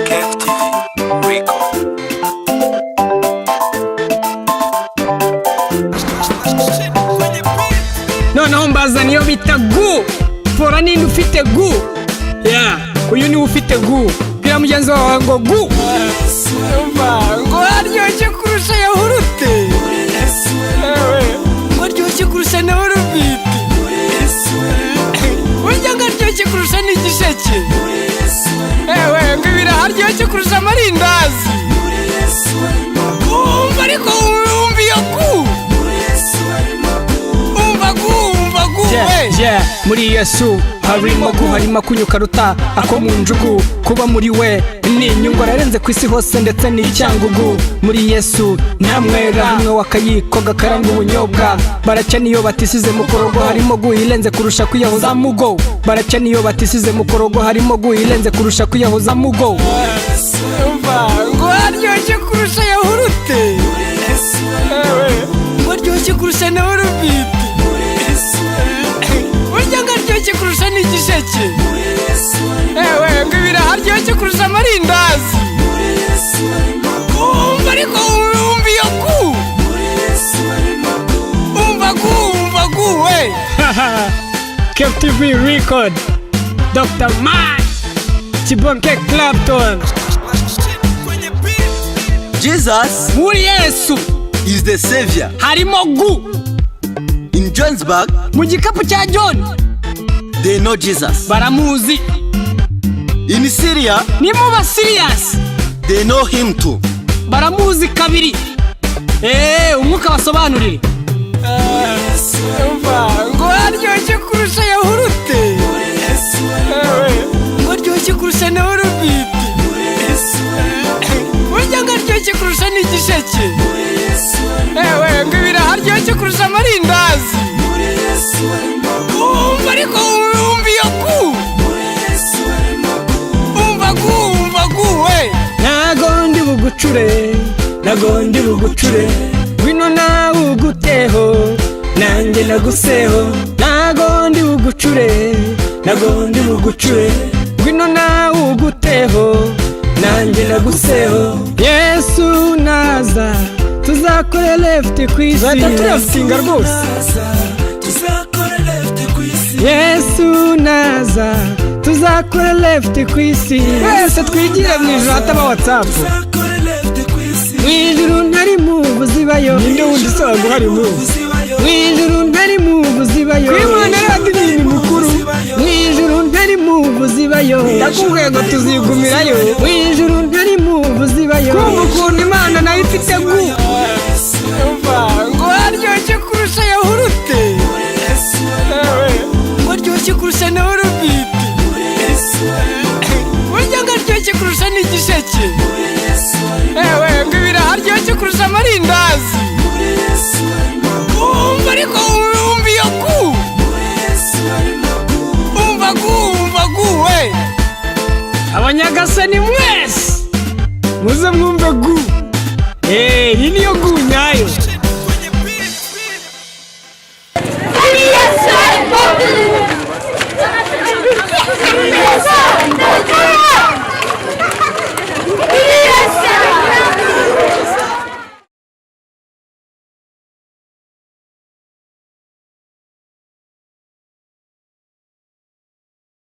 KFTV Record. Noneho mbazana iyo bita gu fora. Ninde ufite gu ya? Uyu niwe ufite gu. Bwira mugenzi wawe ngo gu. Umva ngo aryoshye kurusha yahurute. Ewe, ngo aryoshye kurusha na orubiti. Burya ngo aryoshye kurusha n'igisheke. Ewe, ngo ibiraha aryoshye kurusha amarindazi. Umva ariko, wumva iyo gu, umva gu, umva gu we. Yeah, muri Yesu harimo gu, harimo akunyu karuta ako mu njugu. Kuba muri we ni inyungu, ararenze ku isi hose ndetse n'icyangugu. Muri Yesu nta mwera umwe w'akayiko gakaranga ubunyobwa. Baracya niyo batisize mukorogo, harimo gu irenze kurusha kwiyahuza mugo. Baracya niyo batisize mukorogo, harimo gu irenze kurusha kwiyahuza mugo. Umva ngo aryoshye kurusha yahurute. Ewe, ngo aryoshye kurusha na orubiti. Burya ngo aryoshye kurusha n'igisheke. Ewe, ngo ibiraha aryoshye kurusha amarindazi. Umva ariko, wumva iyo gu, umva gu, umva gu we. KFTV Record, Dr. Matt Kibonke Clapton. Jesus Muri Yesu is the Savior. harimo gu. In John's bag, Mu gikapu cya John they know Jesus. baramuzi. In Syria, Ni mu basiriyasi they know him too. baramuzi kabiri. Eee, umwuka basobanurire. Umva ngo aryoshye kurusha yahurute. Ewe, ngo aryoshye kurusha na orubiti. Burya ngo aryoshye kurusha n'igisheke. Ewe, ngo ibiraha aryoshye kurusha amarindazi. Umva ariko, wumva iyo gu, umva gu, umva gu we. Ntago ndi bugucure, ntago ndi bugucure. Ngwino nawe uguteho, nanjye naguseho. Ntago ndi bugucure, ntago ndi bugucure. Ngwino nawe uguteho, nanjye naguseho. Yesu naza tuzakore left ku isi. Tuzahita tuyasinga rwose. Yesu naza tuzakore left ku isi. Twese twigire mu ijoro hataba WhatsApp. Mu ijuru ntari move zibayo. Ninde wundi usaba guhari move? Mu ijuru ntari move zibayo. Kuri mwana rero ni mukuru. Mu ijuru ntari move zibayo. Ndakubwiye ngo tuzigumirayo. Mu ijuru ntari move zibayo. Kumva ukuntu Imana nayo ifite gu. Umva ngo aryoshye kurusha yahurute. Ewe, ngo aryoshye kurusha na orubiti. Burya ngo aryoshye kurusha n'igisheke. Ewe, ngo ibiraha aryoshye kurusha amarindazi. Umva ariko, wumva iyo gu, umva gu, umva gu we. Abanyagasani mwese muze mwumve gu. Eee, iyi niyo gu nyayo.